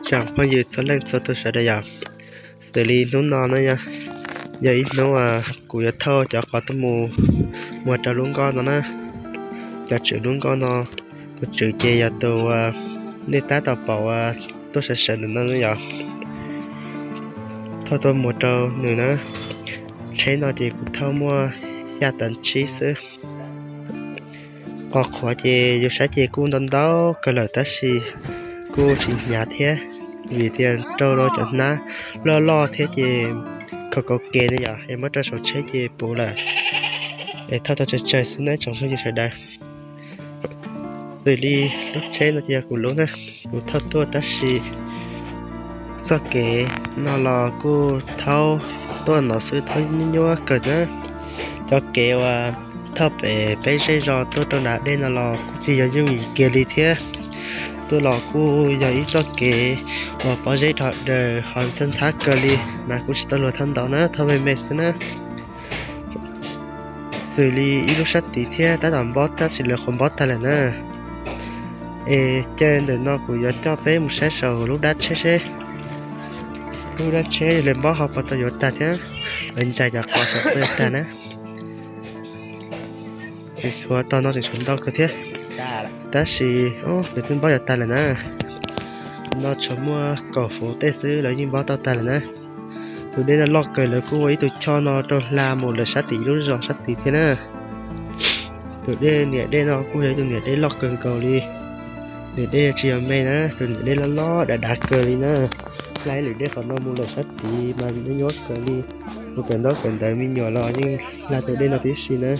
Tsoom phooj ywg txhua leej txhua tus sawv daws yom, xws li hnub no na yog ib hnub kuv yuav thauj cov qos tuaj mus muag rau lub nkoj no na. Cov tswv lub nkoj no, tus tswv ces yog tus nej tab tom pom tuaj sawv sawv ntawm no yom, thauj tuaj muag rau nws na. Tsheb no ces kuv thauj muaj xya tawm tsib xwb. Qos qhuav ces yus saib ces kuj ntau ntau kawg lawm tab sis kuj tsis hnyav thiab, vim tias rau cov hnab loj loj thiab ces khaus kaus kev ne yom, es muab rau saum tsheb ces puv lawm. Es thauj tau tsawg tsawg xwb nawb tsoom phooj ywg sawv daws. Xws li lub tsheb no ces yog kuv lub na, kuv thauj tuaj tab sis txoj kev no los kuj thaub tuaj no xwb, thaub nyuaj nyuaj kawg na. Cov kev uas thauj pem peb zej zos tuaj rau nram dej no los kuj tsis yog yooj yim kiag li thiab. Tuaj los kuj yog ib txoj kev uas pob zeb dhos daws ho ntxhab ntxhab kawg li, mas kuj tsis tau luag thauj ntau na, thauj me me xwb na. Xws li ib lub sab tid thiab tab tom npob tab sis lawv qhuav npob tag lawm na. Es caw ntawm no kuv yuav coj peb mus saib saum lub dab tsheb seb lub dab tsheb yog lawv npob ho puas tau yuav tag thiab, lawv ntsais cov qos saum puas yuav tag na. Tseem tshuav tog no tseem tshuav ntau kawg thiab, tab sis lawv twb npob yuav tag lawm na. No tshuav muaj kaum fuv tej xwb lawv yeej npob tau tag lawm na. Tus dej no loj kawg, lawv kuj ua ib tug choj no rau hla mus lawm sab tim lub zos sab tid thiab na. Tus dej niam dej no kuj yog ib tug niam dej loj kawg nkaus li. Niam dej tsis yog me na, tus niam dej loj loj dav dav kawg li na. Hla ib lwm dej qhov no mus lawm sab tid mas nyuaj nyuaj kawg li. Mus kawm ntaub kawm ntawv me nyuam los yeej hla tus dej no tib si na.